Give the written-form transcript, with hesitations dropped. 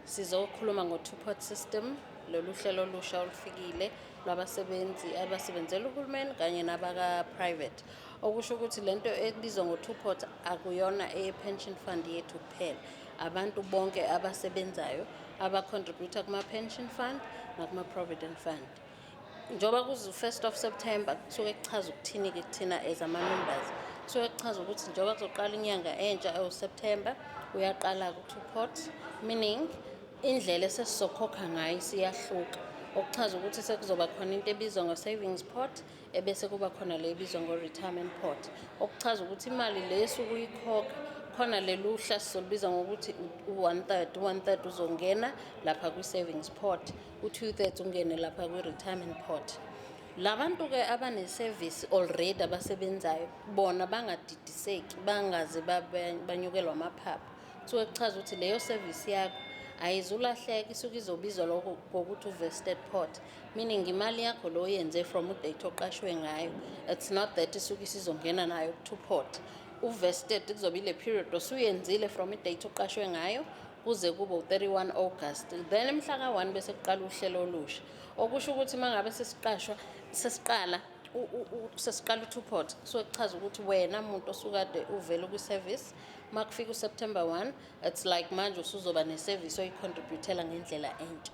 Sizokhuluma ngo-two pot system, lolu hlelo olusha olufikile lwabasebenzi abasebenzela uhulumeni kanye nabaka-private. Okusho ukuthi lento ebizwa ngo-two pot akuyona eye-pension fund yethu kuphela. Abantu bonke abasebenzayo aba-contribute kuma-pension fund nakuma-provident fund. Njengoba kuze 1st of September, kusuke kuchaza ukuthini-ke kuthina as ama-members? Kusuke kuchaza ukuthi njengoba kuzoqala inyanga entsha ewu-September, uyaqala-ke u-two pot, meaning indlela esesizokhokha ngayo isiyahluka, okuchaza ukuthi sekuzoba khona into ebizwa ngo-savings pot, ebese kuba khona le ebizwa ngo-retirement pot, okuchaza ukuthi imali le esuke uyikhokha khona lelu hla sizolubiza ngokuthi u-one third. U-one third uzongena lapha kwi-savings pot, u-two thirds ungene lapha kwi-retirement pot. Labantu-ke abane-service already abasebenzayo bona bangadidiseki, bangaze banyukelwa amaphaphu. Kusuke kuchaza ukuthi leyo service yakho ayizulahleka, isuke izobizwa lokho ngokuthi u-vested pot, meaning imali yakho lo oyenze from u-date oqashwe ngayo. It's not that isuke isizongena nayo ku-two pot. U-vested kuzobe ile period osuyenzile from i-date oqashwe ngayo kuze kube u-31 August, then mhla ka-1 bese kuqala uhlelo olusha, okusho ukuthi uma ngabe sesiqashwa, sesiqala sesiqala u-two pot, kusuke kuchaza ukuthi wena muntu osukade uvele kwi-service, uma kufika uSeptember 1, it's like manje usuzoba ne-service oyi-contributela ngendlela entsha.